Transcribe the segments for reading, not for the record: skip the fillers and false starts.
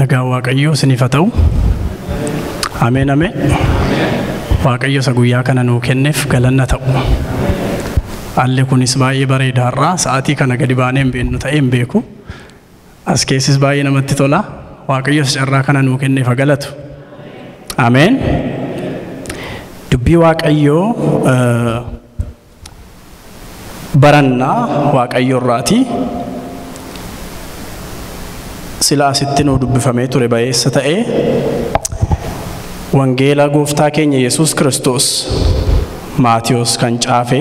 Nagaa Waaqayyoo isiniif haa ta'u. Ameen ameen. Waaqayyo isa guyyaa kana nuu kenneef galanna ta'u. Haalli kunis baay'ee bareedaa har'aa sa'aatii kana gadi baanee hin beeknu ta'ee hin beeku. As keessis baay'ee namatti tola. Waaqayyo isa carraa kana nuu kenneef haa galatu. Ameen. Dubbii Waaqayyoo barannaa Waaqayyo irraati. Sila asitti nuu dubbifamee ture ba'eessa ta'ee wangeela gooftaa keenya Yesuus Kiristoos Maatiyos kan caafe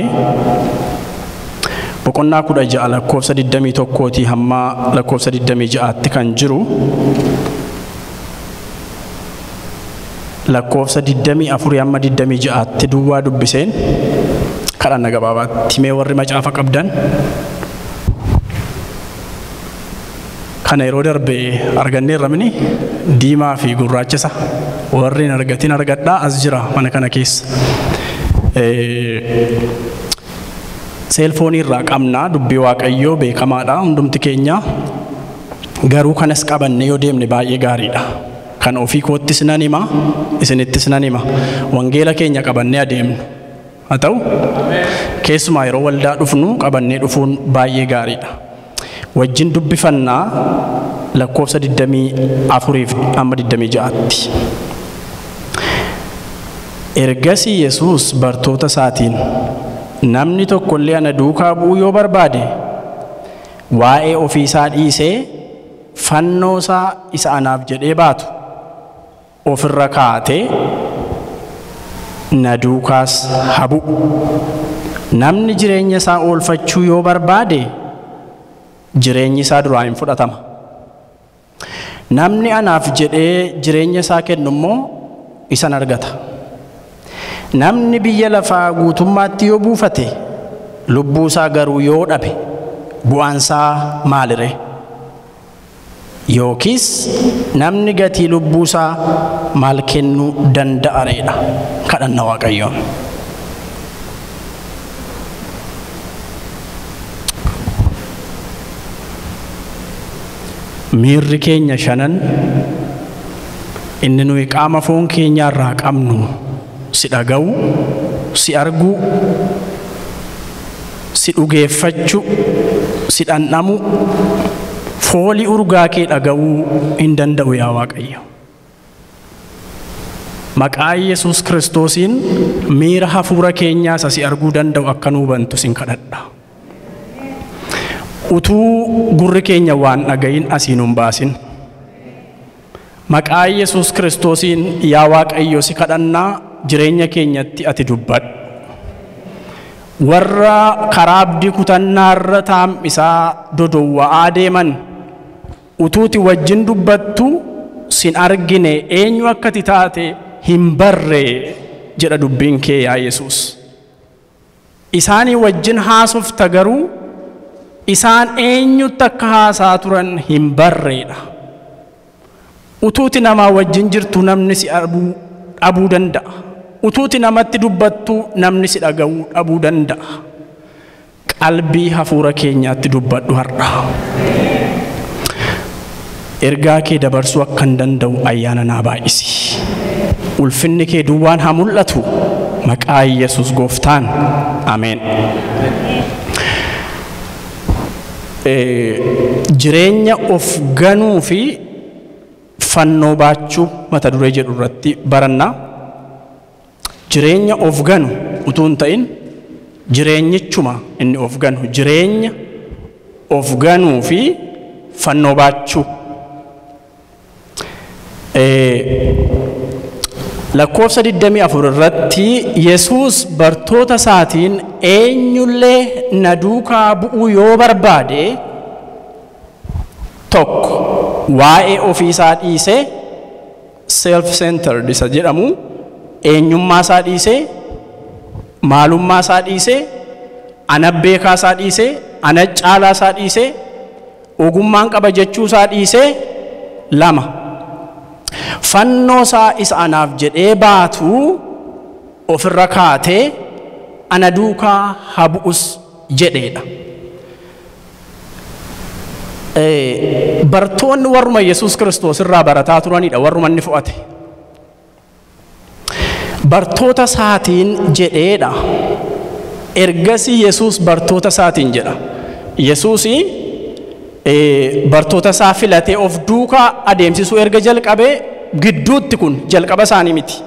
boqonnaa 16 lakkoofsa 21 hamma lakkoofsa 26tti kan jiru lakkoofsa 24 hamma 26tti duwwaa dubbiseen kadhanna gabaabaatti mee warri macaafa qabdan kana yeroo darbe arganneerra mini diimaa fi gurraacha isa warri hin argatin argadhaa as jira mana kana keessa. Seelfoonii irraa qabnaa dubbii Waaqayyoo beekamaadha hundumti keenya garuu kanas qabanne yoo deemne baay'ee gaariidha. Kan ofii koottis nan hima isinittis nan hima wangeela keenya qabannee adeemnu haa ta'u keessumaa yeroo waldaa dhufnu qabannee dhufuun baay'ee gaariidha. Wajjin dubbifannaa lakkoofsa 24 amma 26tti. Ergasii Yesuus bartoota isaatiin namni tokko illee ana duukaa bu'uu yoo barbaade waa'ee ofii isaa dhiisee fannoo isaa isa anaaf jedhee baatu ofirra kaa'atee na duukaas haa bu'u. Namni jireenya isaa oolfachuu yoo barbaade jireenyi isaa duraa hin fudhatama. Namni anaaf jedhee jireenya isaa kennu immoo isan argata. Namni biyya lafaa guutummaatti yoo buufate lubbuu isaa garuu yoo dhabe bu'aan isaa maalire? Yookiis namni gatii lubbuu isaa maal kennuu danda'a reedha? Kadhanna Waaqayyoon. Miirri keenya shanan inni nuyi qaama foon keenyaarraa qabnu si dhaga'u, si arguu, si dhugeeffachuu, si dhandhamuu, foolii urgaa kee dhaga'uu hin danda'u yaa Waaqayyo. Maqaa Yesuus Kiristoosiin miira hafuura keenyaas si arguu danda'u akka nuu bantu sin kadhadha. Utuu gurri keenya waan dhagayin asiin hin baasin. Maqaa Yesuus Kiristoosiin yaa Waaqayyo si kadhannaa jireenya keenyatti ati dubbadhu. Warra karaa abdii kutannaarra taa'am isaa dodowwa'aa deeman utuuti wajjin dubbattu sin argine eenyu akkati taate hin barre jedha dubbiin kee yaa Yesuus. Isaanii wajjin haasofta garuu isaan eenyutti akka haasaa turan hin barreedha. Utuuti namaa wajjin jirtu namni si dhabuu danda'a. Utuuti namatti dubbattu namni si dhaga'uu dhabuu danda'a. Qalbii hafuura keenyaatti dubbadhu har'a. Ergaa kee dabarsuu akka hin danda'u ayyaana naa baay'isi. Ulfinni kee duwwaan haa mul'atu maqaa Yesuus gooftaan. Ameen. Jireenya of ganuu fi fannoo baachuu mata duree jedhu irratti barannaa. Jireenya of ganu utuu hin ta'in jireenyichuma inni of ganu jireenya of ganuu fi fannoo baachuu. Lakkoofsa 24 irratti Yesuus bartoota isaatiin eenyullee na duukaa bu'uu yoo barbaade tokko waa'ee ofii isaa dhiisee self-centered isa jedhamu eenyummaa isaa dhiisee maalummaa isaa dhiisee ana beekaa isaa dhiisee ana caalaa isaa dhiisee ogummaan qaba jechuu isaa dhiisee lama fannoo isaa isa anaaf jedhee baatu ofirra kaatee ana duukaa haa bu'us jedheedha. Bartoonni warruma Yesuus Kiristoos irraa barataa turanidha, warruma inni fo'ate. Bartoota isaatiin jedheedha. Ergasii Yesuus bartoota isaatiin jedha. Yesuus bartoota isaa filatee of duukaa adeemsisuu erga jalqabee gidduutti kun jalqaba isaanii miti.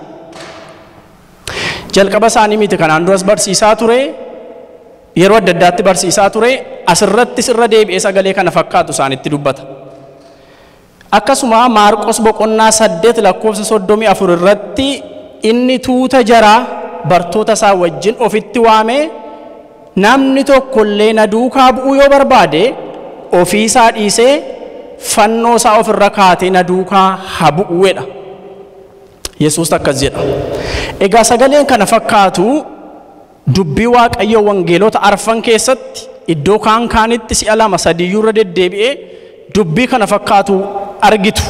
Jalqaba isaanii miti, kanaan duras barsiisaa ture, yeroo adda addaatti barsiisaa ture, asirrattis irra deebi'ee sagalee kana fakkaatu isaanitti dubbata. Akkasuma Maarqos boqonnaa 8 lakkoofsa 34 irratti inni tuuta jaraa bartoota isaa wajjin ofitti waamee namni tokkollee na duukaa bu'uu yoo barbaade ofii isaa dhiisee fannoo isaa ofirra kaatee na duukaa haa bu'u jedha. Yesuus akkas jedha. Egaa sagaleen kana fakkaatu dubbii Waaqayyoo wangeelota arfan keessatti iddoo kaan kaanitti si'a 2 3 irra deddeebi'ee dubbii kana fakkaatu argitu.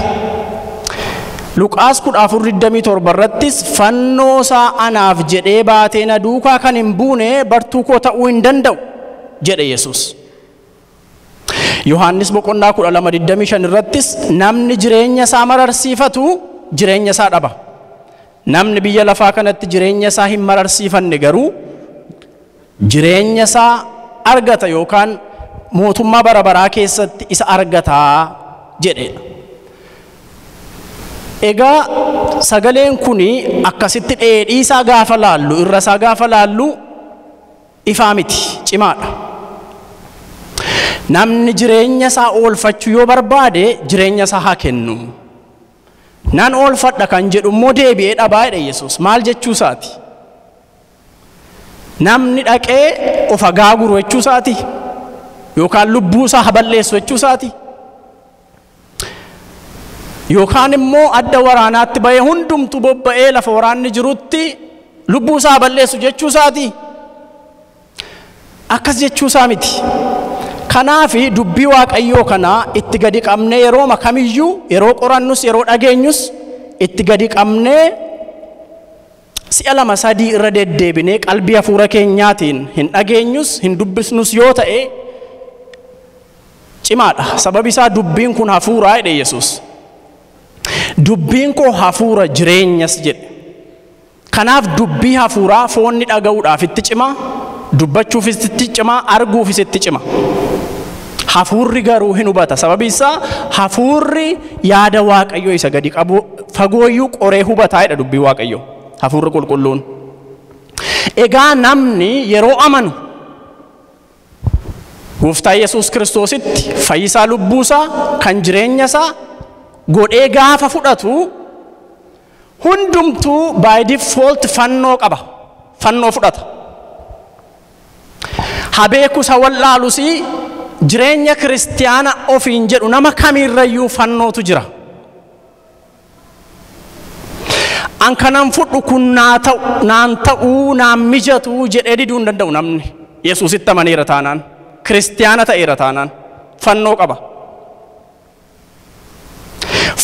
Luqaas 14:27 irrattis fannoo isaa anaaf jedhee baatee na duukaa kan hin buune bartuu koo ta'uu hin danda'u jedhe Yesuus. Yohaannis boqonnaa 12:25 irrattis namni jireenya isaa mararsiifatu jireenya isaa dhaba. Namni biyya lafaa kanatti jireenya isaa hin mararsiifanne garuu jireenya isaa argata yookaan mootummaa bara baraa keessatti isa argataa jedheedha. Egaa sagaleen kuni akkasitti dheedhii isaa gaafa laallu, irra isaa gaafa laallu ifaa miti, cimaadha. Namni jireenya isaa oolfachuu yoo barbaade jireenya isaa haa kennu. Nan oolfadha kan jedhu immoo deebi'ee dhabaa jedhe Yesuus. Maal jechuu isaati? Namni dhaqee of agaaguru jechuu isaati? Yookaan lubbuu isaa haballeessu jechuu isaati? Yookaan immoo adda waraanaatti ba'ee hundumtuu bobba'ee lafa waraanni jirutti lubbuu isaa balleessu jechuu isaati? Akkas jechuu isaa miti. Kanaafi dubbii Waaqayyoo kana itti gadi qabnee yeroo kamiyyuu, yeroo qorannus, yeroo dhageenyus itti gadi qabnee si'a 2 3 irra deddeebinee qalbii hafuura keenyaatiin hin dhageenyus hin dubbisnus yoo ta'e cimaadha. Sababi isaa dubbiin kun hafuuraa jedhe Yesuus. Dubbiin koo hafuura jireenyas jedhe. Kanaaf dubbii hafuuraa foonni dhaga'uudhaaf itti cima, dubbachuufis itti cima, arguufis itti cima. Hafuurri garuu hin hubata. Sababi isaa hafuurri yaada Waaqayyoo isa gadi qabu fagooyyuu qoree hubataa jedha dubbii Waaqayyoo. Hafuurri qulqulluun. Egaa namni yeroo amanu Gooftaa Yesuus Kiristoositti fayyisaa lubbuusaa kan jireenya isaa godhee gaafa fudhatu hundumtuu by default fannoo qaba. Fannoo fudhata. Habeeku isa wallaalus jireenya kiristiyaana ofiin jedhu nama kamiirrayyuu fannootu jira. An kanan fudhu kun naa ta'u, naan ta'uu, naan mijatu jedhee diduu hin danda'u namni. Yesuusitti amaneera taanaan, kiristiyaana ta'eera taanaan fannoo qaba.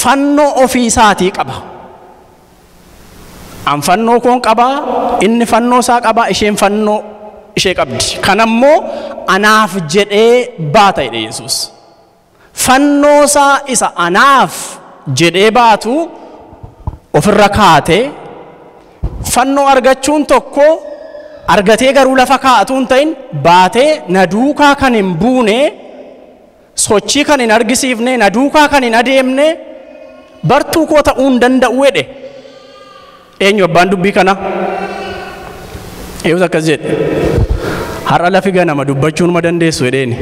Fannoo ofii isaatii qaba. An fannoo koon qabaa, inni fannoo isaa qabaa, isheen fannoo ishee qabdi. Kanammoo anaaf jedhee baata jedhe Yesuus. Fannoo isaa isa anaaf jedhee baatu ofirra kaatee fannoo argachuun tokko argatee garuu lafa kaa'atu hin ta'in baatee na duukaa kan hin buune, sochii kan hin argisiifne, na duukaa kan hin adeemne bartuu koo ta'uu hin danda'u jedhe. Eenyu abbaan dubbii kana? Eenyutu akkas jedhe? Har'a lafi ganama dubbachuu numa dandeessu jedheeni.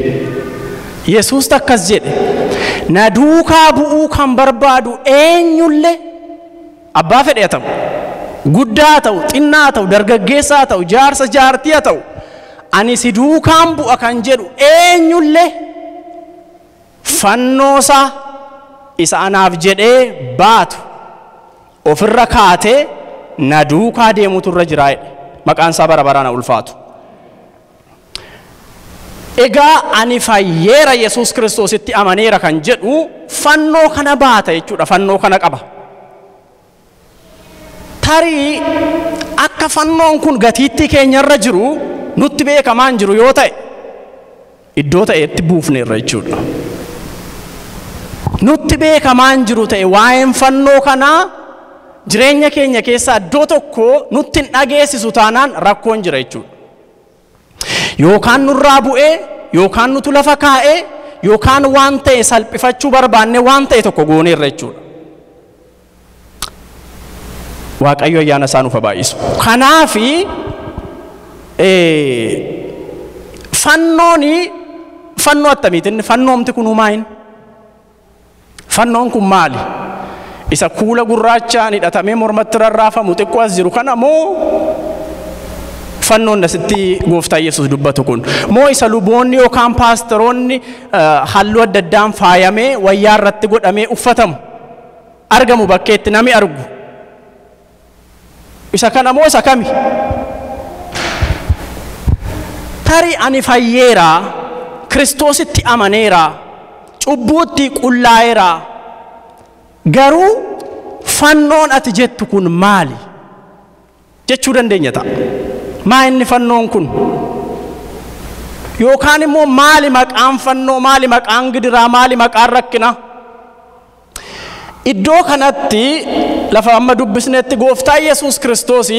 Yesuus akkas jedhe. Na duukaa bu'uu kan barbaadu eenyullee abbaa fedhe haa ta'u, guddaa haa ta'u, xinnaa haa ta'u, dargaggeessa haa ta'u, jaarsa jaartii haa ta'u, ani si duukaan bu'a kan jedhu eenyullee fannoosaa isa anaaf jedhee baatu ofirra kaatee na duukaa deemutu irra jira jedhe. Maqaan isaa bara baraan ulfaatu. Egaa ani fayyeera Yesuus Kiristoositti amaneera kan jedhu fannoo kana baata jechuudha, fannoo kana qaba. Tarii akka fannoon kun gatiittii keenyarra jiru nutti beekamaan jiru yoo ta'e iddoo ta'etti buufneerra jechuudha. Nutti beekamaan jiru ta'e waa'een fannoo kanaa jireenya keenya keessaa iddoo tokko nutti hin dhageessisu taanaan rakkoon jira jechuudha. Yookaan nurraa bu'ee, yookaan nutu lafa kaa'ee, yookaan waan ta'e salphifachuu barbaanne waan ta'e tokko gooneerra jechuudha. Waaqayyo ayyaana isaa nuuf haa baay'isu. Kanaafi fannooni fannoo attamiiti inni fannoomti kun humaayin? Fannoon kun maali? Isa kuula gurraachaan hidhatamee mormatti rarraafamu xiqqoo as jiru kana moo fannoon asitti gooftaa Yesuus dubbatu kun? Moo isa luboonni yookaan paasteroonni halluu adda addaan faayamee wayyaa irratti godhamee uffatamu argamu bakkeetti nami argu? Isa kana moo isa kami? Tarii ani fayyeera, Kiristoositti amaneera, cubbuutti qullaa'eera. Garuu fannoon ati jettu kun maali? Jechuu dandeenya ta'a. Maa inni fannoon kun? Yookaan immoo maali maqaan fannoo, maali maqaan gidiraa, maali maqaan rakkinaa? Iddoo kanatti lafa amma dubbisnetti gooftaa Yesuus Kiristoos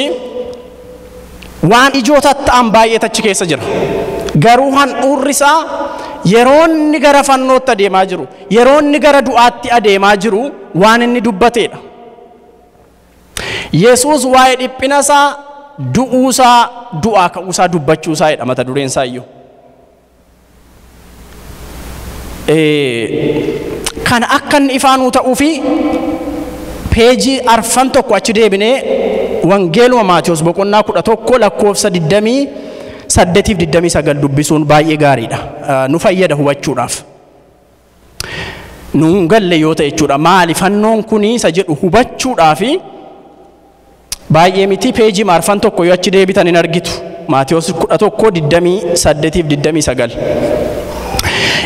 waan ijoo ta'an baay'eetu achi keessa jira. Garuu handhuurri isaa yeroo inni gara fannootti adeemaa jiru, yeroo inni gara du'aatti adeemaa jiru waan inni dubbateedha. Yesuus waa'ee dhiphina isaa, du'uu isaa, du'aa ka'uu isaa dubbachuu isaa jedha mata dureen isaa iyyuu. Kana akka inni ifaanuu ta'uu fi peejii arfan tokko achi deebinee Wangeeluma Maatiyos boqonnaa 11 lakkoofsa 28-29 dubbisuun baay'ee gaariidha. Nu fayyada hubachuudhaaf. Nuun galle yoo ta'e jechuudha. Maali fannoon kuni isa jedhu hubachuudhaaf baay'ee miti peejii arfan tokko yoo achi deebitan hin argitu. Maatiyos 11 28-29.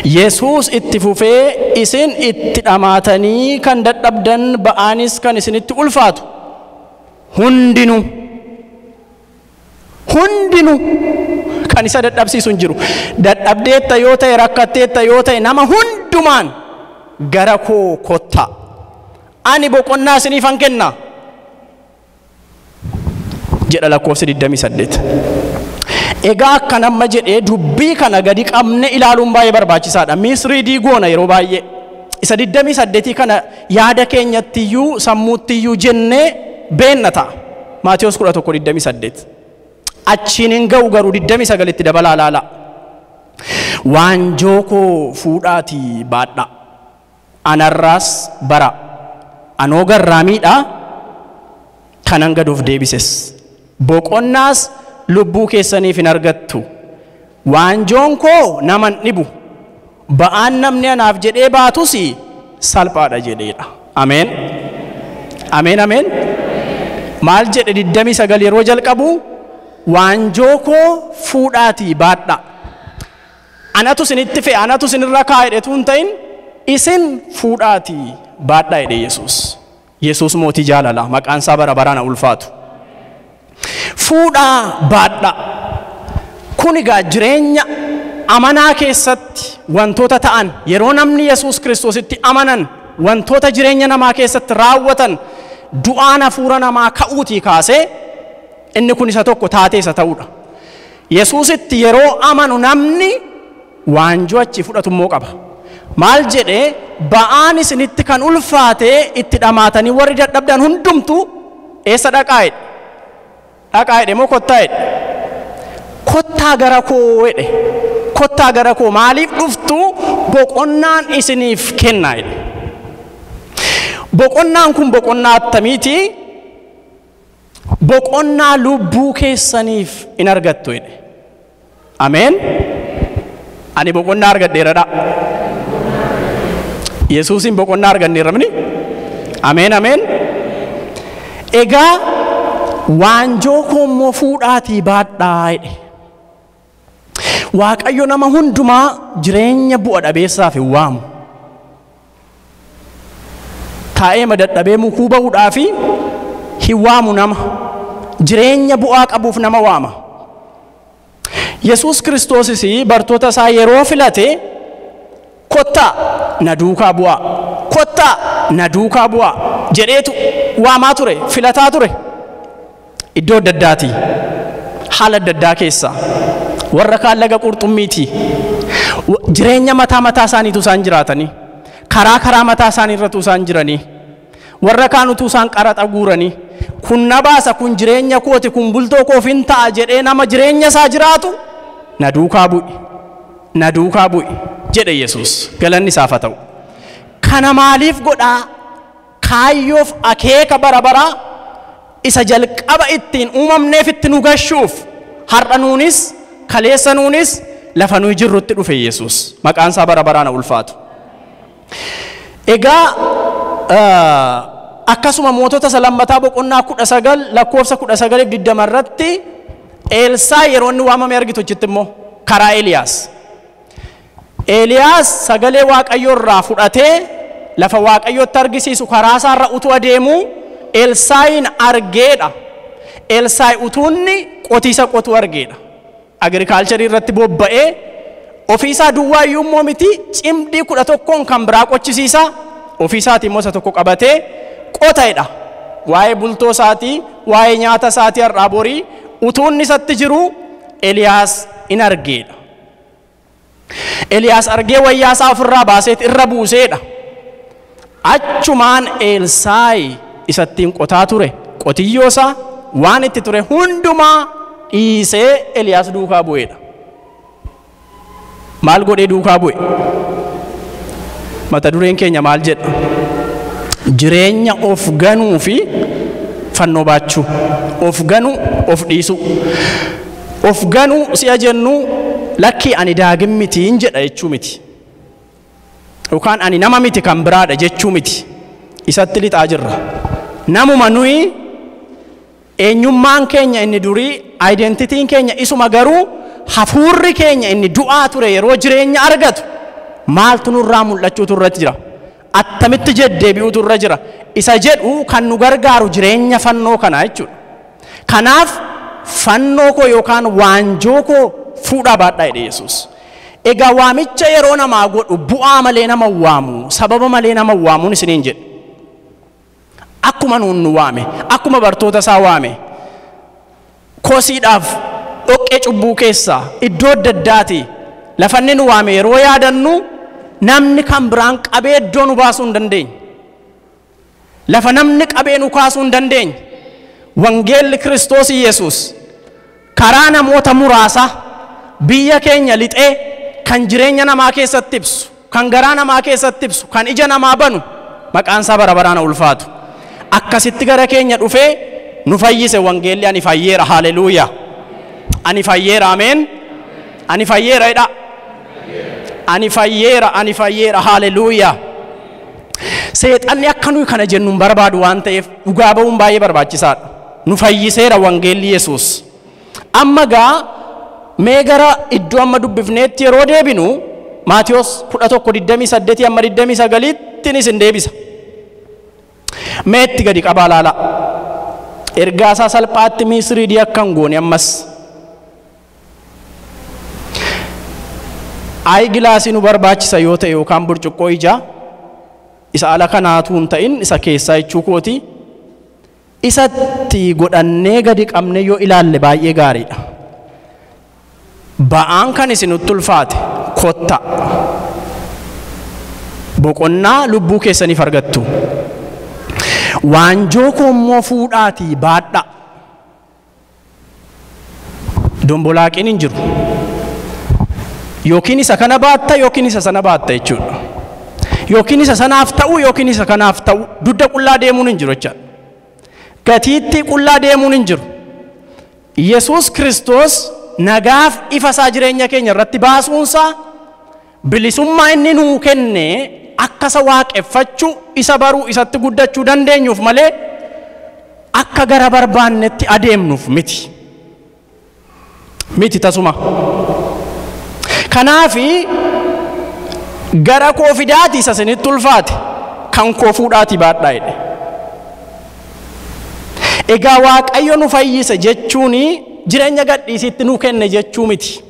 Yesuus itti fufee isin itti dhamaatanii kan dadhabdan ba'aanis kan isinitti ulfaatu hundinuu hundinuu kan isa dadhabsiisu hin jiru. Dadhabdeetta yoo ta'e, rakkatteetta yoo ta'e, nama hundumaan gara koo kottaa. Ani boqonnaa isiniifan kenna jedha lakkoofsi 28. Egaa akka nama jedhee dubbii kana gadi qabne ilaaluun baay'ee barbaachisaadha. Misriidii goona yeroo baay'ee. Isa 28 kana yaada keenyattiyyuu sammuuttiyyuu jennee beenna ta'a. Maatiyos 11:28. Achiin hin ga'u garuu 29tti dabalaa laala. Waanjoo koo fuudhaatii baadhaa. Anarraas bara. Anoo garraamiidha kanan gad of deebises. Boqonnaas lubbuu keessaniif hin argattu. Waanjoon koo nama hin dhibu. Ba'aan namni anaaf jedhee baatus salphaadha jedheedha. Ameen. Ameen ameen. Maal jedhe 29 yeroo jalqabu waanjoo koo fuudhaatii baadhaa. Anatu isinitti fe'e, anatu isinirra kaa'e jedhetu hin ta'in isin fuudhaatii baadhaa jedhe Yesuus. Yesuus mootii jaalala maqaan isaa bara baraan ulfaatu. Fuudhaa baadhaa. Kun egaa jireenya amanaa keessatti wantoota ta'an yeroo namni Yesuus Kiristoositti amanan wantoota jireenya namaa keessatti raawwatan du'aan hafuura namaa ka'uutii kaasee inni kun isa tokko taatee isa ta'uudha. Yesuusitti yeroo amanu namni waanjoo achi fudhatu immoo qaba. Maal jedhee ba'aan isinitti kan ulfaatee itti dhamaatanii warri dadhabdan hundumtuu eessa dhaqaa jedhe? Dhaqaa jedhe moo kottaa jedhe? Kottaa gara koo jedhe. Kottaa gara koo maaliif dhuftu boqonnaan isiniif kennaa jedhe. Boqonnaan kun boqonnaa attamiiti? Boqonnaa lubbuu keessaniif in argattu jedhe. Ameen. Ani boqonnaa argadheeradha. Yesuusin boqonnaa arganneerra mini? Ameen ameen. Egaa waanjoo koo immoo fuudhaatii baadhaa jedhe. Waaqayyo nama hundumaa jireenya bu'a dhabeessaaf hin waamu. Taa'ee dadhabee mukuu bahuudhaaf hin waamu nama. Jireenya bu'aa qabuuf nama waama. Yesuus Kiristoosis bartoota isaa yeroo filate kottaa na duukaa bu'aa. Kottaa na duukaa bu'aa jedheetu waamaa ture, filataa ture. Iddoo adda addaati, haala adda addaa keessa, warra kaan laga qurxummiiti. Jireenya mataa mataa isaaniitu isaan jiraatanii, karaa karaa mataa isaanii irratu isaan jiranii, warra kaan utuu isaan qaraxa guuranii, kun na baasa, kun jireenya kooti, kun bultoo koof hin ta'a jedhee nama jireenya isaa jiraatu na duukaa bu'i, na duukaa bu'i jedhe Yesuus. Galanni isaaf haa ta'u. Kana maaliif godhaa? Kaayyoof akeeka bara baraa isa jalqaba ittiin uumamneef itti nu gashuuf har'a nuunis kaleessa nuunis lafa nuyi jirrutti dhufe Yesuus. Maqaan isaa bara baraan ulfaatu. Egaa akkasuma mootota isa lammataa boqonnaa 19 lakkoofsa 19-20 irratti Eelsaa yeroo inni waamame argitu achitti immoo karaa Eeliyaas. Eeliyaas sagalee Waaqayyoo irraa fudhatee lafa Waaqayyootti argisiisu karaa isaarra utuu adeemuu Elsaayin argeedha. Elsaay utuunni qotiisa qotuu argeedha. Agirikaalcharii irratti bobba'ee ofiisaa duwwaa iyyuu immoo miti, cimdii 11 kan biraa qochisiisa, ofiisaatii immoo isa tokko qabatee qota'edha. Waa'ee bultoo isaatii, waa'ee nyaata isaatii har'aa borii utuunni isatti jiru Eliyaas in argeedha. Eliyaas argee wayyaa isaa ofirraa baaseet irra buuseedha. Achumaan Elsaay isattiin qotaa ture, qotiyyoo isaa waan itti ture hundumaa dhiisee Eliyaas duukaa bu'eedha. Maal godhee duukaa bu'e? Mata dureen keenya maal jedha? Jireenya of ganuu fi fannoo baachuu. Of ganuu, of dhiisuu. Of ganuu si'a jennu lakkii ani daagim mitiin jedha jechuu miti. Yookaan ani nama miti kan biraadha jechuu miti. Isatti lixaa jirra. Namuma nuyi eenyummaan keenya inni durii, identitiin keenya isuma, garuu hafuurri keenya inni du'aa ture yeroo jireenya argatu maaltu nurraa mul'achuutu irratti jira. Attamitti jeddeebi'uutu irra jira. Isa jedhu kan nu gargaaru jireenya fannoo kanaa jechuudha. Kanaaf fannoo koo yookaan waanjoo koo fuudhaa baadhaa jedhe Yesuus. Egaa waamicha yeroo namaa godhu bu'aa malee nama waamu, sababa malee nama waamuun isiniin jedhe. Akkuma nuun nu waame, akkuma bartoota isaa waame, kosiidhaaf dhoqqee cubbuu keessaa iddoo adda addaati lafa inni nu waame yeroo yaadannu namni kan biraan qabee iddoo nu baasuu hin dandeenye. Lafa namni qabee nu kaasuu hin dandeenye. Wangeelli Kiristoos Yesuus karaa namoota muraasa biyya keenya lixee kan jireenya namaa keessatti ibsu, kan garaa namaa keessatti ibsu, kan ija namaa banu maqaan isaa bara baraan ulfaatu. Akkasitti gara keenya dhufee nu fayyise wangeelli. Ani fayyeera, haleluuyaa. Ani fayyeera, ameen. Ani fayyeera jedha. Ani fayyeera, ani fayyeera, haleluuyaa. Seexanni akka nuyi kana jennu hin barbaadu waan ta'eef dhugaa ba'uun baay'ee barbaachisaadha. Nu fayyiseera wangeelli Yesuus. Amma gaa mee gara iddoo amma dubbifneetti yeroo deebinu Maatiyos 11:28 amma 29tti isin deebisa. Mee itti gadi qabaa laala. Ergaa isaa salphaatti misriidii akka hin goone ammas. Ayi gilaasii nu barbaachisa yoo ta'e yookaan burcuqqoo ijaa isa ala kanaatu hin ta'in isa keessaa jechuu kooti. Isatti godhannee gadi qabne yoo ilaalle baay'ee gaariidha. Ba'aan kan isinitti ulfaate kotta. Boqonnaa lubbuu keessaniif argattu. Waanjoo koo immoo fuudhaatii baadhaa. Dombolaaqiin hin jiru. Yookiin isa kana baatta yookiin isa sana baatta jechuudha. Yookiin isa sanaaf ta'u yookiin isa kanaaf ta'u dugda qullaa deemuun hin jiru jechaadha. Gatiittii qullaa deemuun hin jiru. Yesuus Kiristoos nagaaf ifa isaa jireenya keenya irratti baasuunsaa bilisummaa inni nuu kenne akka isa waaqeffachuu, isa baruu, isatti guddachuu dandeenyuuf malee akka gara barbaannetti adeemnuuf miti. Miti tasuma. Kanaafi gara koo fidaati isa isinitti ulfaate kan koo fuudhaatii baadhaa jedhe. Egaa Waaqayyo nu fayyise jechuun jireenya gadhiisiitti nu kenne jechuu miti.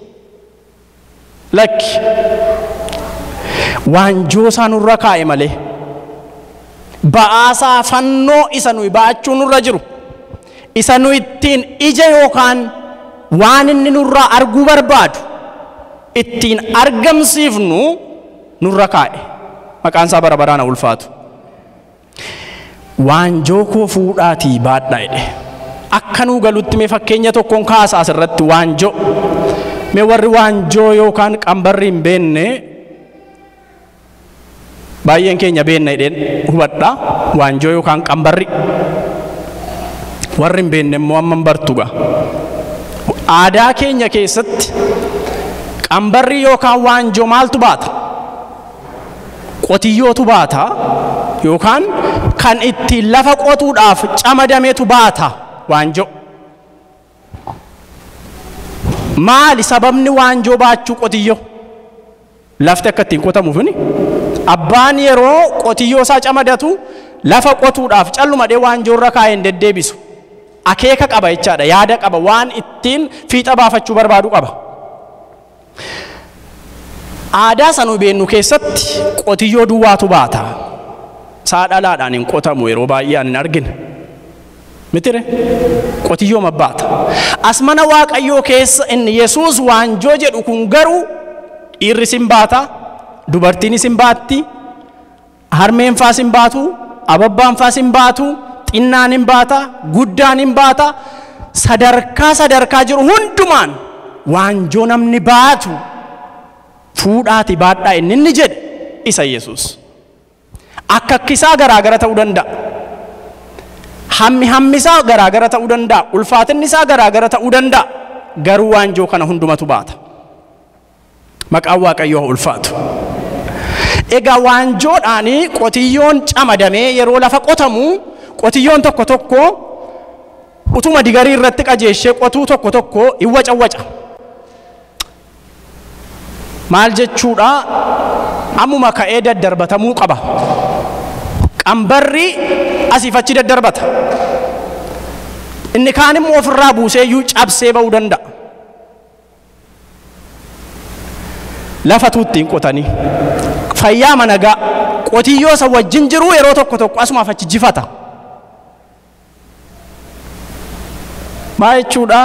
Lakki waanjoo isaa nurra kaa'e malee Ba'aasaa fannoo isa nuyi baachuu nurra jiru. Isa nuyi ittiin ija yookaan waan inni nurraa arguu barbaadu ittiin argamsiifnu nurra kaa'e. Maqaan isaa bara baraan ulfaatu. Waanjoo koo fuudhaatii baadhaa jedhe. Akka nuu galutti mee fakkeenya tokkoon kaasa asirratti waanjoo. Mee warri waanjoo yookaan qambarri hin beekne baay'een keenya beekna jedheen hubadha. Waanjoo yookaan qambarri. Warri hin beekne immoo amma hin bartu gaa. Aadaa keenya keessatti qambarri yookaan waanjoo maaltu baata? Qotiyyootu baata yookaan kan ittiin lafa qotuudhaaf camadameetu baata waanjoo. Maali sababni waanjoo baachuu qotiyyoo? Lafti akka ittiin qotamuuf ni abbaan yeroo qotiyyoo isaa camadatu lafa qotuudhaaf callumadhee waanjoo irra kaa'ee hin deddeebisu. Akeeka qaba jechaadha, yaada qaba, waan ittiin fiixa baafachuu barbaadu qaba. Aadaa sanuu beennu keessatti qotiyyoo duwwaatu baata. Saadhalaadhaan hin qotamu yeroo baay'ee ani hin argine. Mitire qotiyyoo mabbaata. As mana Waaqayyoo keessa inni Yesuus waanjoo jedhu kun garuu dhiirri sin baata, dubartiin sin baatti, harmeen faa sin baatu, ababbaan faa sin baatu, xinnaan hin baata, guddaan hin baata, sadarkaa sadarkaa jiru hundumaan waanjoo namni baatu fuudhaati baadhaa inni inni jedhe isa Yesuus. Akka akkisaa garaagara ta'uu danda'a. Hammi hammi isaa garaagara ta'uu danda'a. Ulfaatinni isaa garaagara ta'uu danda'a. Garuu waanjoo kana hundumatu baata. Maqaan Waaqayyoo haa ulfaatu. Egaa waanjoodhaan qotiyyoon camadamee yeroo lafa qotamu qotiyyoon tokko tokko utuma digarii irratti qajeeshee qotuu tokko tokko hin wacawwaca. Maal jechuudha? Ammuma ka'ee daddarbatamuu qaba. Qambarri asiif achi daddarbata. Inni kaan immoo ofirraa buusee iyyuu cabsee ba'uu danda'a. Lafatu ittiin qotanii. Fayyaa managaa qotiyyoo isa wajjin jiru yeroo tokko tokko asumaaf achi jifata. Maal jechuudha?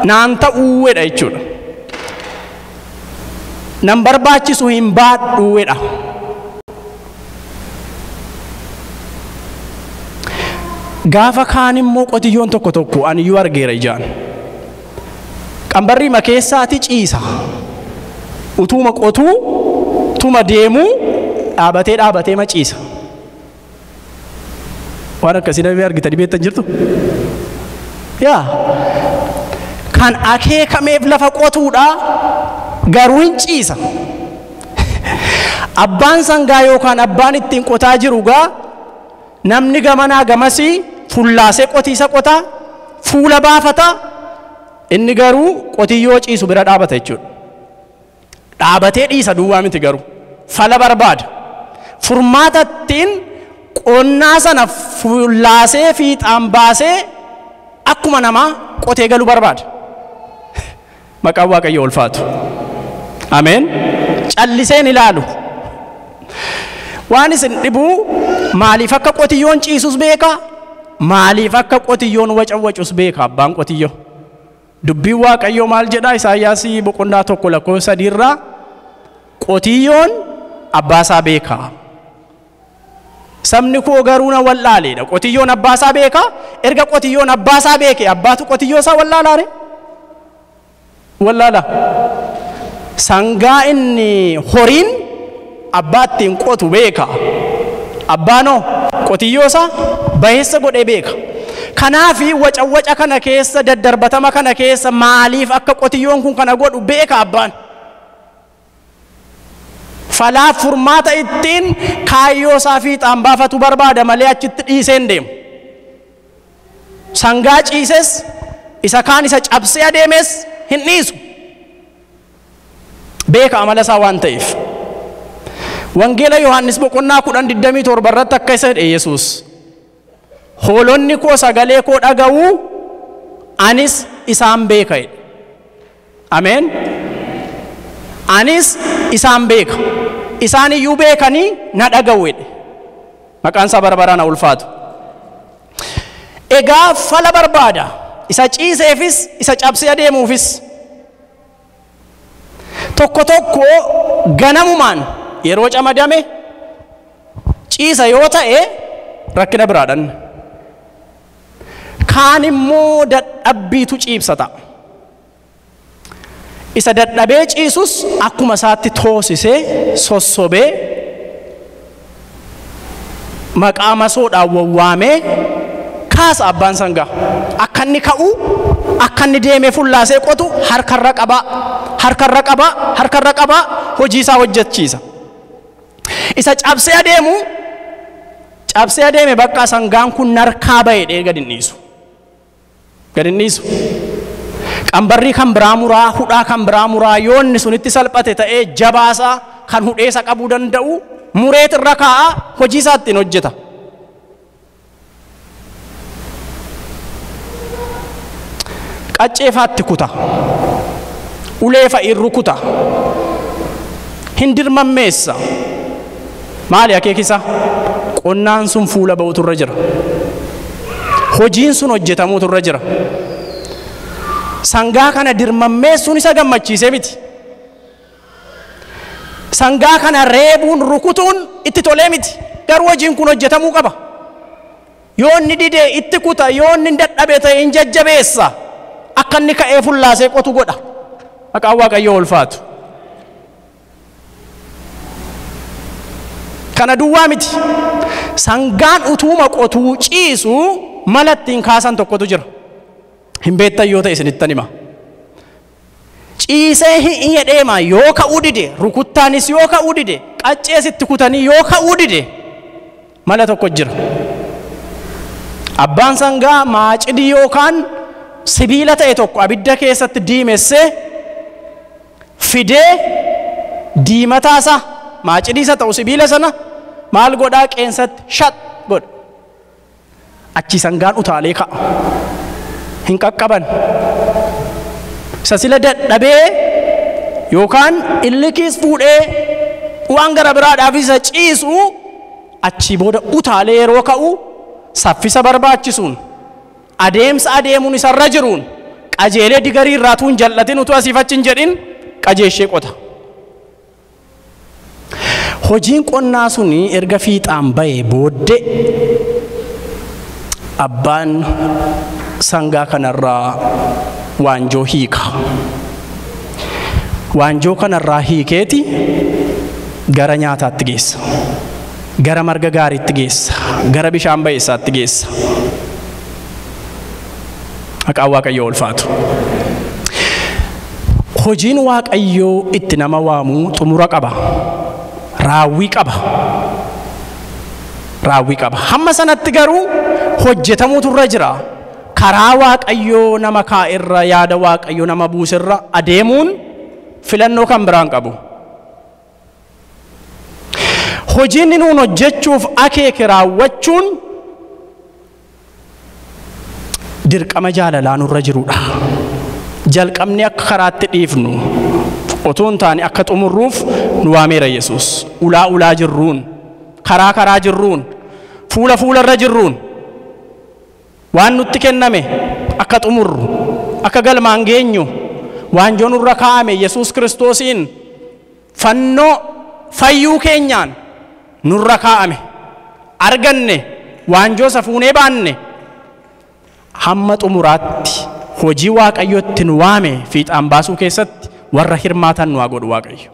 Naan ta'uuwedha jechuudha. Nan barbaachisu hin baadhuuwedha. Gaafa kaan immoo qotiyyoon tokko tokko ani iyyuu argeera ijaan. Qambarri makeessaati ciisa. Utuma qotuu, utuma deemuu dhaabatee dhaabatee maciisa. Waan akkasii namni argitanii beektan jirtu? Yaa kan akeekameef lafa qotuudha garuu hin ciisa. Abbaan sangaa yookaan abbaan ittiin qotaa jiru gaa namni gamanaa gamasii fullaasee qotiisa qotaa fuula baafata inni garuu qotiyyoo ciisu bira dhaabata jechuudha. Dhaabatee dhiisa duwwaa miti garuu fala barbaada. Furmaata ittiin qonnaa sana fullaasee fiixaan baasee akkuma namaa qotee galuu barbaada. Maqaan Waaqayyoo ulfaatu. Ameen. Calliseen ilaalu. Waan isin dhibuu maaliif akka qotiyyoon ciisus beeka? Maaliif akka qotiyyoon wacawwacus beeka abbaan qotiyyoo? Dubbiin Waaqayyoo maal jedhaa? Isaayyaas boqonnaa 1 lakkoofsa 3 irraa qotiyyoon abbaasaa beeka. Sabni koo garuu na wallaaleedha. Qotiyyoon abbaasaa beeka. Erga qotiyyoon abbaasaa beeke abbaatu qotiyyoo isaa wallaalaare? Wallaala. Sangaa inni horiin abbaattiin qotu beeka. Abbaanoo qotiyyoo isaa baheessa godhee beeka. Kanaafi wacawwaca kana keessa daddarbatama kana keessa maaliif akka qotiyyoon kun kana godhu beeka abbaan. Falaaf furmaata ittiin kaayyoo isaa fiixaan baafatu barbaada malee achitti dhiisee hin deemu. Sangaa ciises isa kaan isa cabsee adeemes hin dhiisu. Beeka amala isaa waan ta'eef. Wangeela Yohaannis boqonnaa 10:27 irratti akka isa jedhe Yesuus. Hoolonni koo sagalee koo dhaga'uu anis isaan beeka jedhe. Ameen. Anis isaan beeka. Isaan iyyuu beekanii na dhaga'u jedhe. Maqaan isaa bara baraan haa ulfaatu. Egaa fala barbaada. Isa ciiseefis isa cabsee adeemuufis. Tokko tokko ganamumaan yeroo camadame ciisa yoo ta'e rakkina biraadhaan. Kaan immoo dadhabbiitu ciibsata. Isa dadhabee ciisus akkuma isaatti toosisee sossobee maqaa masoodhaan wawwaamee kaasa abbaan sangaa. Akka inni ka'u, akka inni deemee fullaasee qotu harkarra qabaa, harkarra qabaa, harkarra qabaa hojii isaa hojjechiisa. Isa cabsee adeemu, cabsee adeeme bakka sangaan kun narkaa ba'ee gad hin dhiisu. Gad hin dhiisu. Qambarrii kan biraa muraa, hudhaa kan biraa muraa yoo inni sunitti salphate ta'ee jabaasaa kan hudheessa qabuu danda'u mureet irra kaa'a hojii isaa ittiin hojjeta. Qacceefaatti kuta. Ulee fa'i rukuta. Hin dirmammeessa. Maali akeekisa? Qonnaan sun fuula ba'utu irra jira. Hojiin sun hojjetamuutu irra jira. Sangaa kana dirmammeessuun isa gammachiisee miti. Sangaa kana reebuun rukutuun itti tolee miti. Garuu hojiin kun hojjetamuu qaba. Yoo inni didee itti kuta, yoo inni dadhabe ta'e hin jajjabeessa. Akka inni ka'ee fullaasee qotu godha. Maqaan Waaqayyoo ulfaatu. Kana duwwaa miti. Sangaan utuuma qotuu ciisu mala ittiin kaasan tokkotu jira. Hin beektan yoo ta'e isinittan hima. Ciisee hin jedheema yoo ka'uu dide, rukuttaanis yoo ka'uu dide, qaccees itti kutanii yoo ka'uu dide mala tokko jira. Abbaan sangaa maacidii yookaan sibiila ta'e tokko abidda keessatti diimessee fidee diimataasaa maacidii isa ta'u sibiila sana maal godhaa qeensatti shat godha. Achi sangaan utaalee ka'a. Hin qaqqaban. Isa sila dadhabee yookaan illikiis fuudhee waan gara biraadhaaf isa ciisu achi booda utaalee yeroo ka'u saffisa barbaachisuun adeemsa adeemuun isarra jiruun qajeelee digarii irraa tuun jal'atin utuu asiif achi hin jedhin qajeeshee qota. Hojiin qonnaa suni erga fiixaan ba'ee booddee abbaan sangaa kanarraa waanjoo hiika. Waanjoo kanarraa hiikeeti gara nyaataatti geessa. Gara marga gaariitti geessa. Gara bishaan ba'eessaatti geessa. Maqaan Waaqayyoo ulfaatu. Hojiin Waaqayyoo itti nama waamu xumura qaba. Raawwii qaba. Raawwii qaba. Hamma sanatti garuu hojjetamuutu irra jira. Karaa Waaqayyoo nama kaa'erra, yaada Waaqayyoo nama buuserra adeemuun filannoo kan biraan qabu. Hojiin nuun hojjechuuf akeeke raawwachuun dirqama jaalalaa nurra jirudha. Jalqabni akka karaatti dhiifnu otoo hin taane akka xumurruuf nu waameera Yesuus. Ulaa ulaa jirruun, karaa karaa jirruun, fuula fuularra jirruun waan nutti kenname akka xumurru, akka galmaan geenyu waanjoo nurra kaa'ame Yesuus Kiristoosiin fannoo fayyuu keenyaan nurra kaa'ame arganne waanjoo safuunee baanne hamma xumuraatti hojii Waaqayyootti nu waame fiixaan baasuu keessatti warra hirmaatan nu haa godhu Waaqayyo.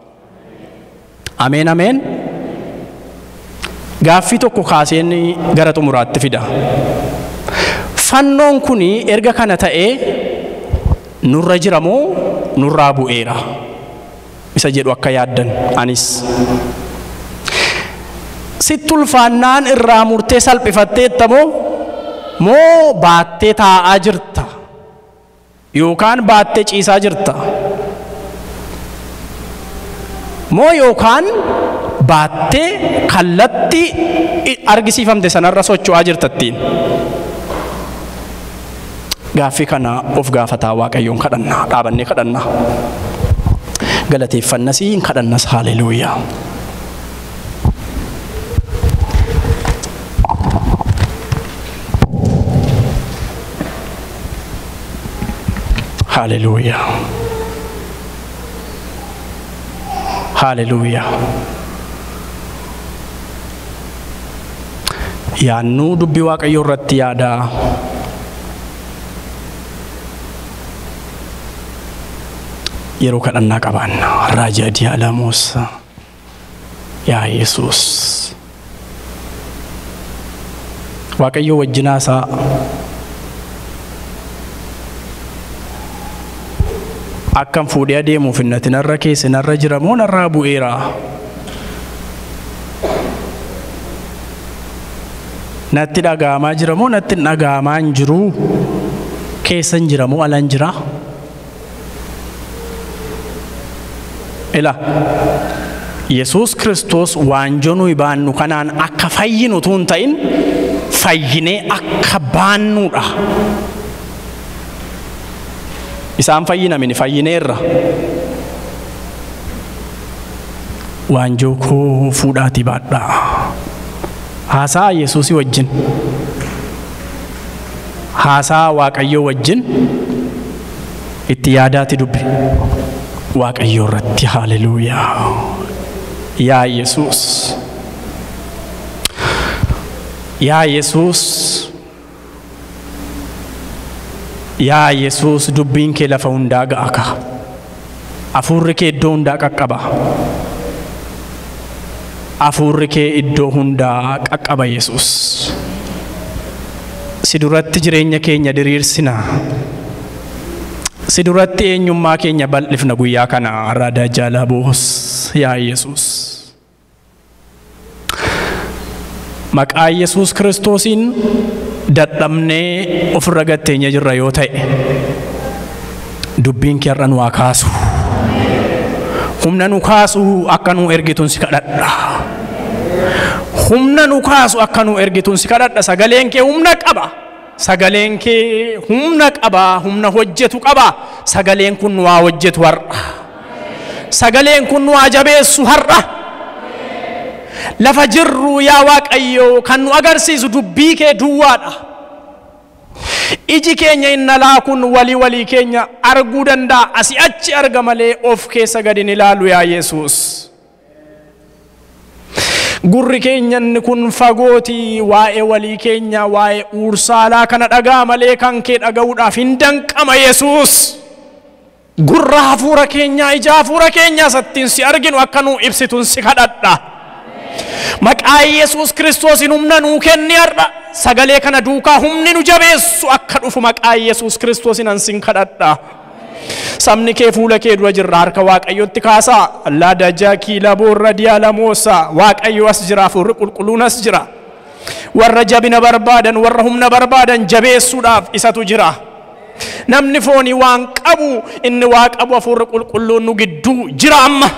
Ameen ameen. Gaaffii tokko kaaseen gara xumuraatti fida. Fannoon kuni erga kana ta'ee nurra jira moo nurraa bu'eera? Isa jedhu akka yaaddan anis. Sitti ulfaannaan irraa murtee salphifatteetta moo moo baattee taa'aa jirta? Yookaan baattee ciisaa jirta? Moo yookaan baattee kallattii argisiifamte sanarra socho'aa jirtattiin? Gaaffii kana of gaafataa Waaqayyoon kadhannaa, dhaabannee kadhannaa. Galateeffannasii hin kadhannas. Haleluuyaa. Haleluuyaa. Haleluuyaa. Yaannuu dubbii Waaqayyoo irratti yaadaa. Yeroo kadhannaa qabaanna. Raajaa Diyaalamoos. Yaa Yesuus. Waaqayyoo wajjinaasaa. Akkam fuudhee adeemuuf innati narra keessa narra jira moo narraa bu'eera? Natti dhaga'amaa jira moo natti hin dhaga'amaa hin jiru? Keessan jira moo alan jira? Ila Yesuus Kiristoos waanjoo nuyi baannu kanaan akka fayyinu utuu hin ta'in fayyinee akka baannuudha. Isaan fayyinamini fayyineerra. Waanjoo koo fuudhaatii baadhaa. Haasaa Yesuusii wajjin. Haasaa Waaqayyoo wajjin itti yaadaati dubbi. Waaqayyoo irratti haleluuyaa. Yaa Yesuus. Yaa Yesuus. Yaa Yesuus dubbiin kee lafa hundaa ga'a ka. Hafuurri kee iddoo hundaa qaqqaba. Hafuurri kee iddoo hundaa qaqqaba Yesuus. Si duratti jireenya keenya diriirsina. Si duratti eenyummaa keenya bal'ifna guyyaa kana raada jaalaboos yaa Yesuus. Maqaa Yesuus Kiristoosiin dadhabnee ofirra gatteenya jirra yoo ta'e dubbiin kee har'a nu haa kaasu. Humna nu kaasu akka nu ergituun si kadhadha. Humna nu kaasu akka nu ergituun si kadhadha. Sagaleen kee humna qaba. Sagaleen kee humna qaba. Humna hojjetu qaba. Sagaleen kun nu haa hojjetu har'a. Sagaleen kun nu haa jabeessu har'a. Lafa jirru yaa Waaqayyo kan nu agarsiisu dubbii kee duwwaadha. Iji keenya inni alaa kun walii walii keenya arguu danda'a. Asii achi arga malee of keessa gadi hin ilaalu yaa Yesuus. Gurri keenya inni kun fagooti waa'ee walii keenya waa'ee uursaalaa kana dhagaa malee kan kee dhaga'uudhaaf hin danqama Yesuus. Gurra hafuura keenyaa ija hafuura keenyaa sattiin si arginu akka nu ibsituun si kadhadha. Maqaa Yesuus Kiristoosiin humna nuu kenni har'a. Sagalee kana duukaa humni nu jabeessu akka dhufu maqaa Yesuus Kiristoosiin ansin kadhadha. Sabni kee fuula kee dura jirra harka Waaqayyootti kaasaa. Allaa dajaa kiila boorra diyaalamoosaa. Waaqayyo as jira, hafuurri qulqulluun as jira. Warra jabina barbaadan, warra humna barbaadan jabeessuudhaaf isatu jira. Namni foonii waan qabu inni waa qabu hafuurri qulqulluun nu gidduu jira amma.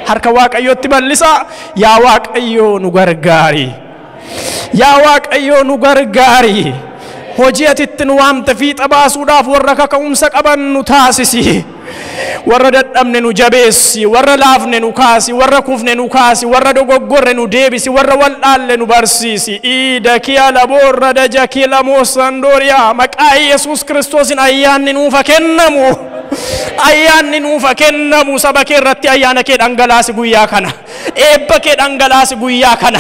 Harka Waaqayyootti bal'isaa. Yaa Waaqayyoo nu gargaari. Yaa Waaqayyoo nu gargaari. Hojii ati itti nu waamte fiixa baasuudhaaf warra kaka'umsa qaban nu taasisi. Warra dadhabne nu jabeessi, warra laafne nu kaasi, warra kufne nu kaasi, warra dogoggorre nu deebisi, warra wallaalle nu barsiisi. Iida kiya laboorra daja kiya moosandooriyaa maqaa Yesuus Kiristoosiin ayyaanni nuufa kennamu. Ayyaanni nuufa kennamu. Saba kee irratti ayyaana kee dhangalaasi guyyaa kana. Eebba kee dhangalaasi guyyaa kana.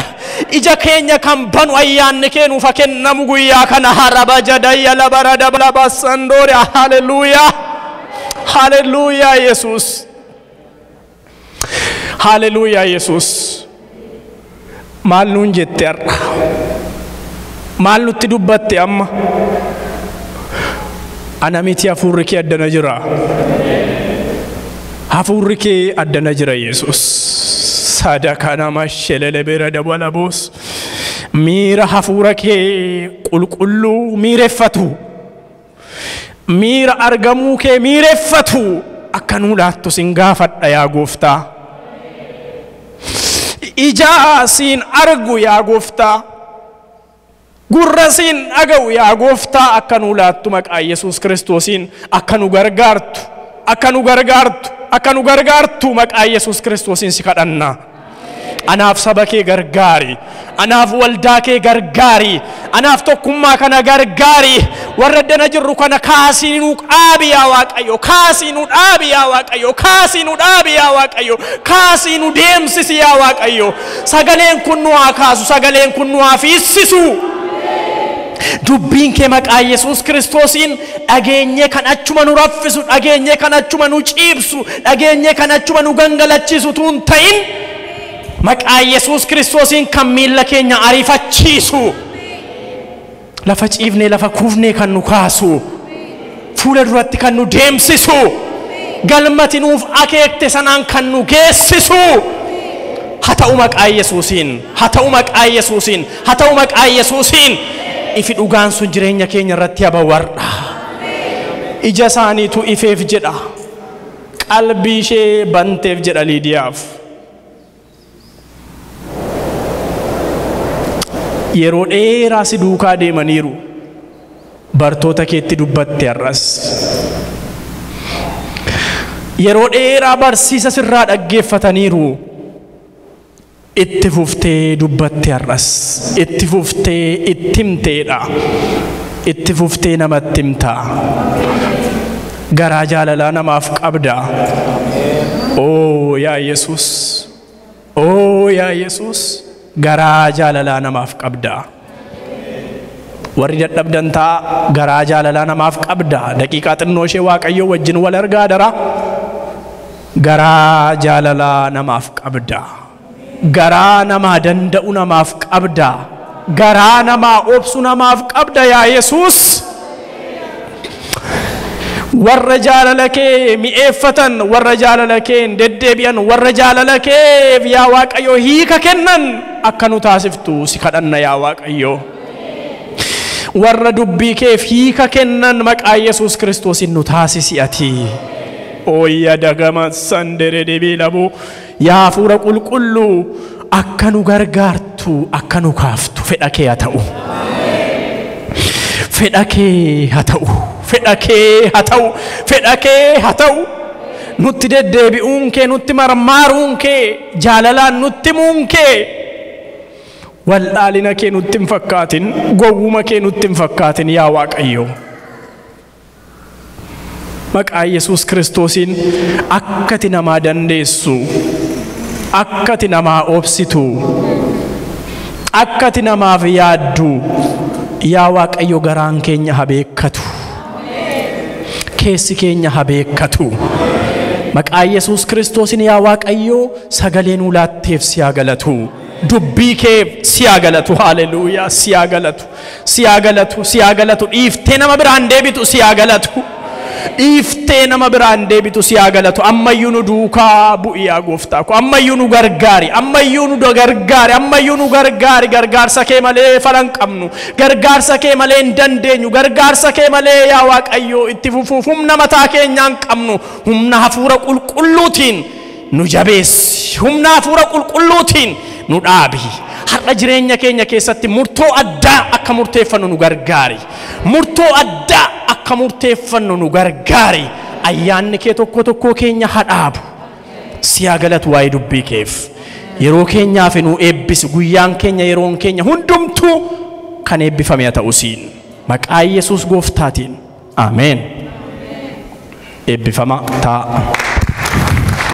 Ija keenya kan banu ayyaanni kee nuufa kennamu guyyaa kana. Haraba jadayya labara dabala sandooriyaa. Haleluuyaa. Haleluuyaa Yesuus. Haleluuyaa Yesuus. Maal nuun jette har'a? Maal nutti dubbatte amma? Ana miti hafuurri kee addana jira. Hafuurri kee addana jira Yesuus. Sadaka nama shelele bira dabala boos. Miira hafuura kee qulqulluu miireffatu. Miira argamuu kee miireffatu. Akka nuu laattu sin gaafadha yaa gooftaa. Ija siin argu yaa gooftaa. Gurra siin dhaga'u yaa gooftaa akka nuu laattu maqaa Yesuus Kiristoosiin akka nu gargaartu, akka nu gargaartu, akka nu gargaartu maqaa Yesuus Kiristoosiin si kadhanna. Anaaf saba kee gargaari. Anaaf waldaa kee gargaari. Anaaf tokkummaa kana gargaari. Warra dana jirru kana kaasii nu dhaabi yaa Waaqayyo, kaasii nu dhaabi yaa Waaqayyo, kaasii nu dhaabi yaa Waaqayyo, kaasii nu deemsisi yaa Waaqayyo. Sagaleen kun nu haa kaasu, sagaleen kun nu haa fiissisu. Dubbiin kee maqaa Yesuus Kiristoosiin dhageenyee kan achuma nu raffisu, dhageenyee kan achuma nu ciibsu, dhageenyee kan achuma nu gangalachiisu tuun ta'in maqaa Yesuus Kiristoosiin kan miilla keenya ariifachiisu, lafa ciifnee lafa kuufnee kan nu kaasu, fuula duratti kan nu deemsisu, galmati nuuf akeekte sanaan kan nu geessisu haa ta'u maqaa Yesuusiin, haa ta'u maqaa Yesuusiin, haa ta'u maqaa Yesuusiin. Ifi dhugaan sun jireenya keenya irratti habawarra. Ija isaaniitu ifeef jedha, qalbii ishee banteef jedha Liidiyaaf. Yeroo dheeraa si duukaa deemaniiru, bartoota keetti dubbatte har'as. Yeroo dheeraa barsiisa sirraa dhaggeeffataniiru, itti fuftee dubbatte har'as. Itti fuftee itti himteedha. Itti fuftee namatti himta. Garaa jaalalaa namaaf qabda. Oo yaa Yesuus, oo yaa Yesuus, garaa jaalalaa namaaf qabda. Warri dadhabdan ta'a, garaa jaalalaa namaaf qabda. Daqiiqaa xinnoo ishee Waaqayyo wajjin wal argaa dara. Garaa jaalalaa namaaf qabda. Garaa namaa danda'u namaaf qabda. Garaa namaa obsu namaaf qabda yaa Yesuus. Warra jaalala kee mi'eeffatan, warra jaalala kee hin deddeebi'an, warra jaalala keef yaa Waaqayyo hiika kennan akka nu taasiftu si kadhanna yaa Waaqayyo. Warra dubbii keef hiika kennan maqaa Yesuus Kiristoosiin nu taasisi ati. Ooyya dagama sandere debii labu yaa hafuura qulqulluu akka nu gargaartu, akka nu kaaftu fedha kee haa ta'u. Fedha kee haa ta'u. Fedha kee haa ta'u. Fedha kee haa ta'u. Nutti deddeebi'uun kee, nutti marmaaruun kee, jaalalaan nutti himuun kee, wallaalina kee nutti hin fakkaatin, gowwuma kee nutti hin fakkaatin yaa Waaqayyo. Maqaa Yesuus Kiristoosiin akkati namaa dandeessu, akkati namaa obsitu, akkati namaaf yaaddu yaa Waaqayyo garaan keenya haa beekkatu. Keessi keenya haa beekkatu. Maqaa Yesuus Kiristoosiin yaa Waaqayyo sagalee nuu laatteef si haa galatu. Dubbii keef si haa galatu. Haleluuyaa, si haa galatu. Si haa galatu, si haa galatu. Dhiiftee nama biraan deebitu si haa galatu. Dhiiftee nama biraan deebitu si haa galatu. Ammayyuu nu duukaa bu'i yaa gooftaa ko. Ammayyuu nu gargaari. Ammayyuu nu gargaari. Ammayyuu nu gargaari. Gargaarsa kee malee fala hin qabnu. Gargaarsa kee malee hin dandeenyu. Gargaarsa kee malee yaa Waaqayyo itti fufuuf humna mataa keenyaa hin qabnu. Humna hafuura qulqulluutiin nu jabeessi. Humna hafuura qulqulluutiin nu dhaabi. Har'a jireenya keenya keessatti murtoo addaa akka murteeffannu nu gargaari. Murtoo addaa akka murteeffannu nu gargaari. Ayyaanni kee tokko tokkoo keenya haa dhaabu. Si haa galatu waa'ee dubbii keef. Yeroo keenyaaf nu eebbisi. Guyyaan keenya yeroon keenya hundumtuu kan eebbifame haa ta'u siin. Maqaa Yesuus gooftaatiin. Ameen. Eebbifama ta'a.